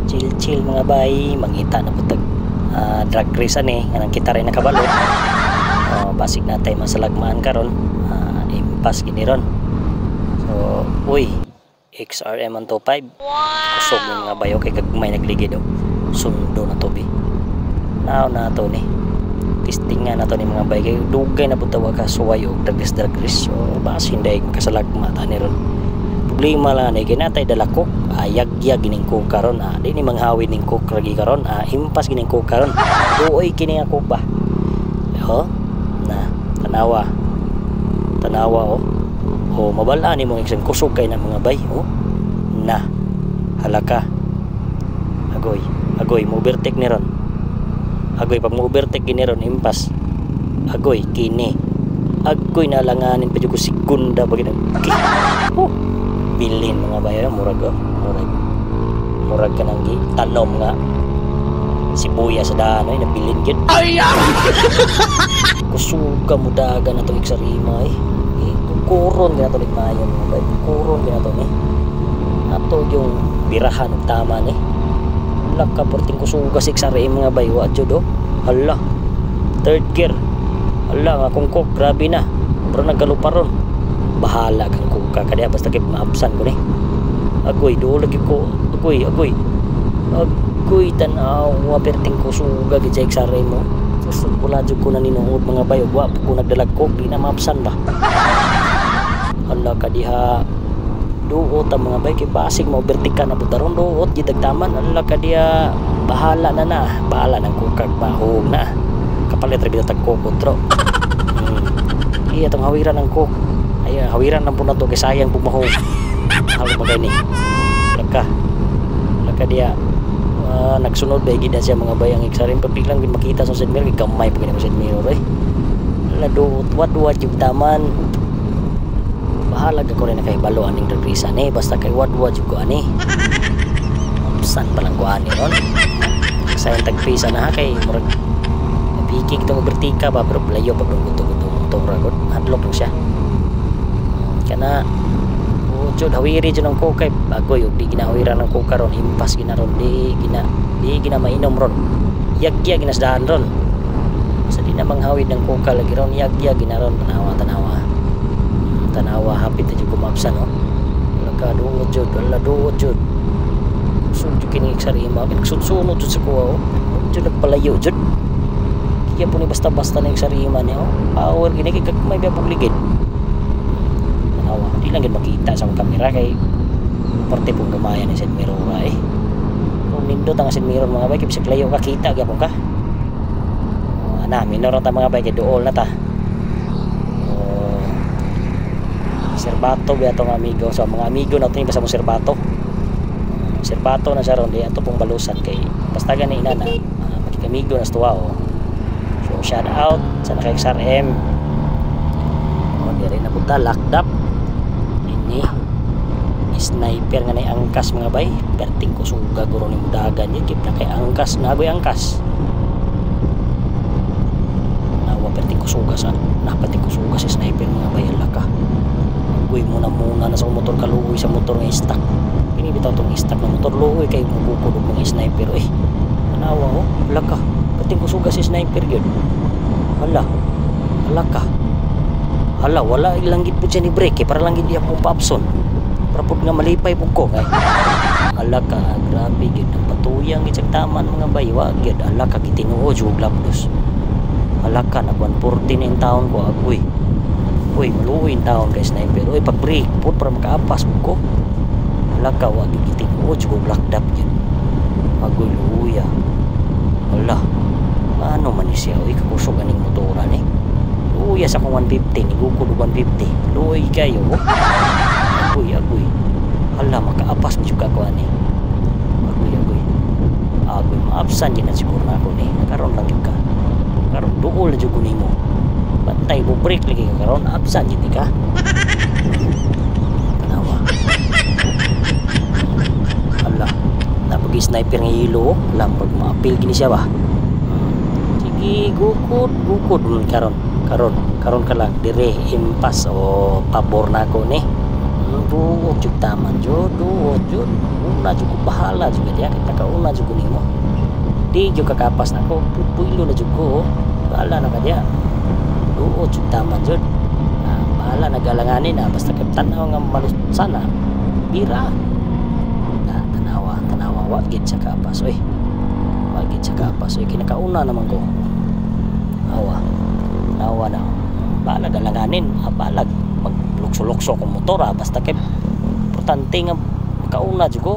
Chill chill, mga bay, mangita na pud tag drag race ani nga nang kita rin nakabalo. Oh, basig natay masalagmaan karon, impas gini ron. So, uy, XRM 125. Kusog ni, mga bayo, kay gagmay nagligid oh. Sundo na to bi. Nao na to ni. Testing nga na to ni, mga bay, kay dugay na pud ka suway og drag race, drag race. So, basin dai makasalagma ta ni ron. Problema lang ni kay natay dala coke, yagyag gining coke karon, di ni manghawid ning coke lagi karon, impas gining coke karon. Duoy kini nga coke ba. Oh, na tanawa. Tanawa oh. Oh, mabala ni mong exam, kusog kay na, mga bay, oh. Na. Halaka. Agoy, agoy mo overtake ni ron. Agoy, pag mo overtake gini ron, impas. Agoy kini. Agoy, nalanganin pa jud ko segunda ba gina. Oh, bilin, mga bay, murag oh, murag. Murag ka nang gi tanom nga sibuyas sa daan ay nabilin gyud. Kusuga mo dagan na itong XRM eh. Eh, kukuron gina to maayo, mga bay. Kukuron gina to ni. Ato yung birahan og tama ni. Hala ka, perting kusuga sa XRM, mga bay. Wa jud oh. Hala. Third gear. Hala nga kung coke, grabe na. Pero nagkaluparon. Bahala kang kuka kaya basta kay maabsan ko ni. Agoy, duol lagi ko. Agoy, agoy. Agoy, tan-aw, perting kusuga gid sa XRM mo. Sus, wala jud ko na ninuod, mga bayo. Wa ko nagdalag coke, di na maabsan ba. Hala ka diha. Duot ang mga bay kay basig mo overtake ka na butaron, duot gid taman. Hala ka diha. Bahala na na. Bahala ng kukag bahog na. Kapalit ra bitaw tag coke otro. Iya tong hawiran ng coke. Ay, hawiran lang po na to kay sayang po mahog. Halo ba ni? Laka. Laka diha. Nagsunod ba gid na siya, mga bayang XRM, pag lang gid makita sa side mirror, gamay pa gid sa side mirror eh. Hala, duot wad wad yung taman. Bahala ka ko rin na kay balo aning drag ni, basta kay wad wad jud ko ani. Absan pa lang ko ani ron. Sayang tagpisa na ha kay murag nabikig itong overtake ba, pero layo pag guto-guto motor ra gud, hadlok lang siya. Kana oh, jud hawiri jud ang coke kay bagoy og di ginahawiran ng coke ron, impas gina ron, di gina mainom ron. Yagyag ginasdahan ron. Sa di na manghawid ng coke lagi ron, yagyag gina ron. Tanawa, tanawa. Tanawa, hapit na jud kumapsa no. Wala ka duot jud, wala duot jud. Kusog jud kini XRM, nagsunod jud sa kuha oh. Jud nagpalayo jud. Kaya po ni basta-basta na XRM niya oh. Power gini kay gagmay biya pug ligid. Tanawa, di lang gid makita sa akong kamera kay parte pong gamaya ni side mirror eh. Kung nindot ang side mirror, mga bay, kay bisag layo ka kita gyapon ka. Oh, ana, minor na ta, mga bay, kay duol na ta. Oh, Serbato ba itong amigo. So mga amigo na ito, basta mo Serbato. Serbato na siya ron, di ato pong balusan kay basta gani ina na makikamigo na sa tuwa oh. So shout out sa naka XRM. Oh, di rin napunta locked up. Ini sniper nga nay angkas, mga bay. Perting kusuga guro ni mudagan yun. Kip na kay angkas, nagoy angkas. Nawa perting kusuga sa napating kusuga sa sniper, mga bay, hala ka. Agoy, muna muna na sa motor, kaluoy sa motor nga stock. Kini bitaw tong stock na motor, luoy kay mugukod og mga sniper eh. Tanawa oh, hala ka. Perting kusuga si sniper gyud. Hala. Hala ka. Hala, wala lang gid pud siya ni brake eh, para lang gid iya pong paapson. Para pud nga malipay pud ko. Kay hala ka, grabe gid nagpatuyang gid sa taman, mga bay, wa gid, hala ka, gitinuod jud lapdos. Hala ka, nag 140 na yung taon ko, agoy. Uy, maluoy yung taon kay sniper. Uy, pag brake pud para makaapas pud ko. Hala ka, wa gid gitinuod jud locked up gid. Agoy, luya. Hala. Ano man ni siya, uy, kakusog aning motora ni. Luya sa akong 150, ni gukod og 150. Luoy kayo. Oh. Agoy, agoy. Hala, makaapas mo juga ako ani. Agoy, agoy. Agoy, maabsan din na siguro na ako ni. Karon lang jud ka. Karon duol na jud ko nimo. Bantay mo brake lagi ka karon, absan jud ni ka. Tanawa. Hala, napag sniper nga ilo, hala, pag maapil gini siya ba. Sige, gukod, gukod. Karon, karon, karon ka lang dire impas o pabor na ako ni. Duot jud taman jud, duot jud. Una jud ko, bahala jud diha kay nakauna jud ko nimo. Di jud kakapas nako, puilo na jud ko. Bahala na ka diha. Duot jud taman jud. Bahala na galanganin na basta kay tan-aw nga malutsan na. Bira. Na tanawa, tanawa wa gid sa kapas oy. Wa gid sa kapas oy, kinakauna naman ko. Awa. Tanawa na. Bahala galanganin, bahala maglukso-lukso kong motor, basta kay importante nga makauna jud ko.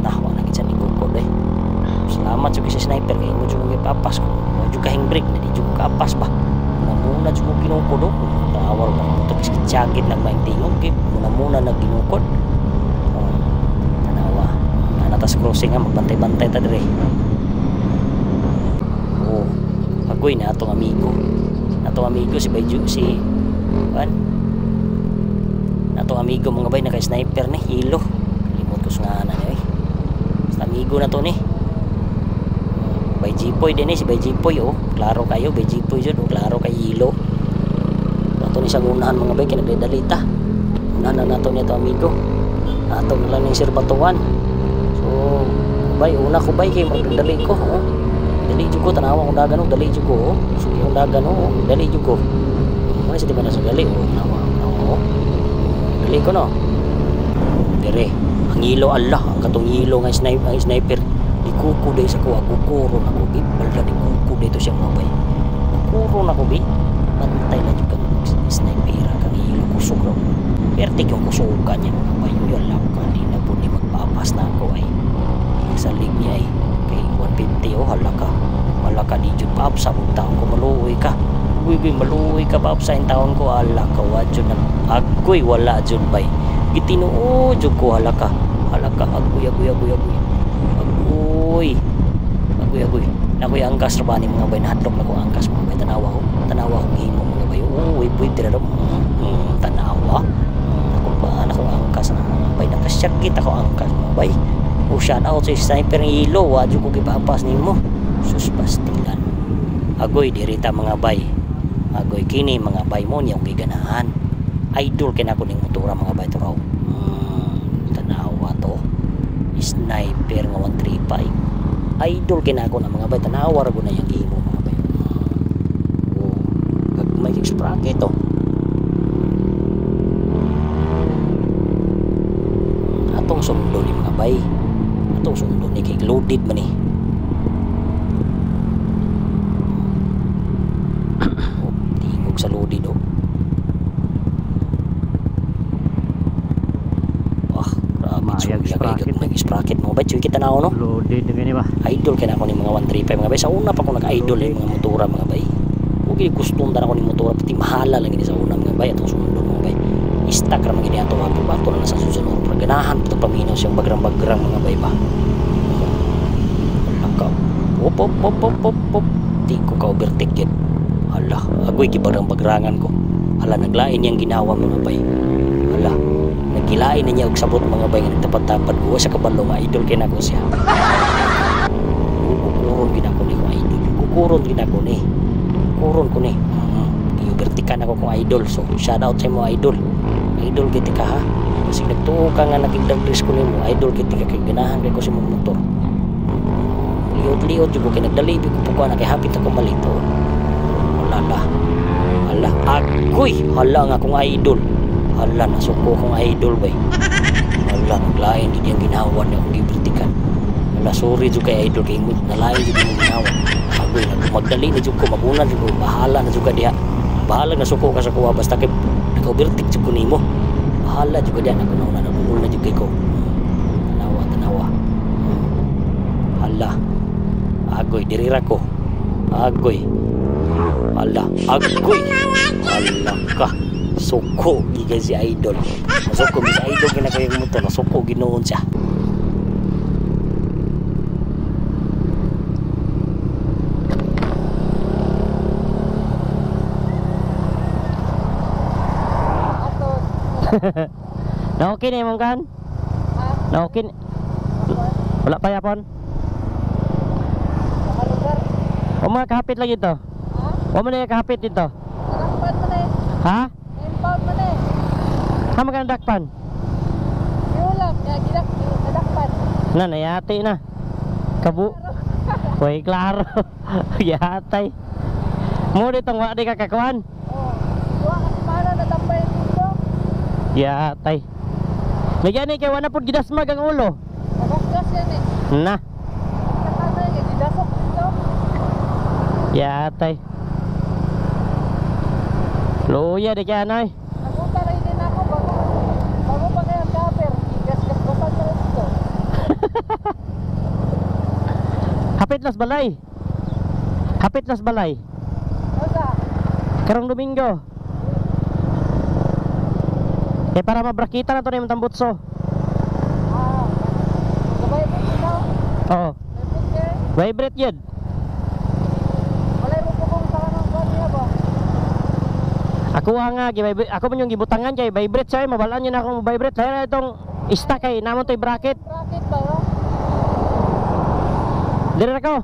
Na wa na gid sa nigukod eh. Salamat jud kay sa sniper kay imo jud gipapas ko. Wa jud ka handbrake na di jud kapas ba. Muna jud ko ginukod oh. Tawar ba motor kasi tiyagid nang maing tingog kay muna-muna nagginukod. Oh, tanawa. Nanatas crossing ha, magbantay-bantay ta dire. Oh, agoy na atong amigo. Atong amigo si Bayju si kan. Atong amigo mga bay naka-sniper ni hilo. Kalimot ko sa ngalan ni oy. Basta amigo na to ni. Bay Jipoy din eh, si Bay Jipoy oh. Klaro kayo Bay Jipoy jud oh, klaro kay hilo. Ato ni sa unahan mga bay kay nagdalita. Unahan na nato ni ato amigo. Ato na lang ni Sir Batuan. So, bay una ko bay kay magdali ko oh. Dali jud ko tanawa kong dagan oh, dali jud ko oh. Sugi kong dagan oh, dali jud ko. Wala sa di ba na sa dali oh, tanawa, tanawa oh. Dali ko no. Dire, ang hilo Allah, ang katong hilo nga sniper, ang sniper di kuko day sa kuha, kukuro na ko bi, balda di kuko dito siya mga bay. Kukuro na ko bi. Bantay lang jud kang sniper kang hilo kusog raw. Pertik yung kusugan niya mga bay. Yun lang ka, di na po ni magpapas na ako ay. Sa lig niya ay kay 150 oh, hala ka. Hala ka di jud paapsa kung taon ko maluoy ka. Uy, uy, maluoy ka paapsa in taon ko, hala ka wa jud na agoy wala jud bay. Gitinuo jud ko hala ka. Hala ka agoy agoy agoy agoy. Agoy. Agoy agoy. Nakoy angkas ra ba ni mga bay, nahadlok na ko angkas mga bay, tanawa ko. Tanawa ko himo mga bay. Uy, uy, dira ra. Tanawa. Ako ba na ko angkas na mga bay, nakasyagit ako angkas mga bay. O shout out sa sniper ng ilo, wa jud ko gipapas nimo. Sus pastilan. Agoy dirita mga bay. Agoy kini mga bay mo niyang giganahan. Idol kay nako ning motora mga bay to raw. Tanawa to. Sniper nga 135. Idol kay nako na mga bay, tanawa ra gud na yang gihimo mga bay. Oh, gagmay kay sprocket to. Atong sundo ni mga bay. Atong sundo ni kay loaded man ni. Oh, tingog sa loaded oh. Ah, grabe Mayag tsuya kay sprocket. gagmay sprocket mga bay. Tsuya kita na ako, no? Loaded na gani ba? Idol kay na ako ni mga 135 mga bay. Sa una pa ko nag-idol ni mga motora mga bay. Okay, gustong ta na ako ni motora pati mahala lang gini sa una mga bay atong sundo mga bay. Istak ra man gini ato ato ato na sa susunod pero ganahan to paminaw siyang bagrang-bagrang mga bay ba. Hala ka. Op op op op op op. Di ko ka overtake yun. Hala, agoy gibagrang-bagrangan ko. Hala, naglain niyang ginawa mga bay. Hala, nagkilain na niya og sabot mga bay nga nagtapad-tapad ko sa kabalo nga idol kay nako siya. Kukuron ginako ni kong idol. Kukuron ginako ni. Kukuron ko ni. I-overtakean ako kong idol. So, shout out sa imo idol. Idol kiti ka ha. Kasi nagtuo ka nga nakigdagdris ko nimo, idol kiti ka kay ganahan kay ko sa imong motor. Liot-liot jud ko kay nagdali ko po na kay hapit ako malito. Wala la. Hala, agoy, hala nga akong idol. Hala, nasuko akong idol bay. Hala, naglain di ang ginawa niya akong gibritikan. Hala, sorry jud kay idol kay mo nalain jud imong ginawa. Agoy, magdali na jud ko, maguna jud ko, bahala na jud ka diha. Bahala na suko ka sa kuha basta kay naka-overtake jud ko nimo. Bahala jud ka diha, nakunaw na nabuol na jud kay ko. Tanawa, tanawa. Hala. Agoy, dirira ko. Agoy. Hala, agoy. Hala ka. Suko gikan si idol. Nasuko si idol kinakayang motor, nasuko ginoon siya. Na okay na imong kan? Na okay. Wala pa yapon? O mga kahapit lang dito. O man na kahapit dito. Ha? Ha, maganda dakpan. Yulam, nga gilak nadakpan. Na, nayati na. Kabu. Hoy, klaro. Yatay. Mo ditong wa di ka kakuan. Oh. Duha ka semana natambay dito. Yatay. Nagyan kay wala pud gidasmag ang ulo. Nagakgas yan eh. Na, Katanay kay gidasok dito. yatay. Luya di kay anay. Nagunta rin din ako bago bago pa kaya ang cover. Gas-gas-gasan na rin dito. Hapit las balay. Hapit las balay. Basta, Karong Domingo. Eh para mabrakita na to na yung tambutso. ah, sabay mo ikaw. Oo. May picture. Vibrate yun. Walay mo po kung sa kanang kwan niya ba? Ako nga, ako man yung gibutangan kay vibrate siya, mabalaan yun ako vibrate. Kaya itong ista kay namon to'y bracket. Bracket ba no? Dire na ko.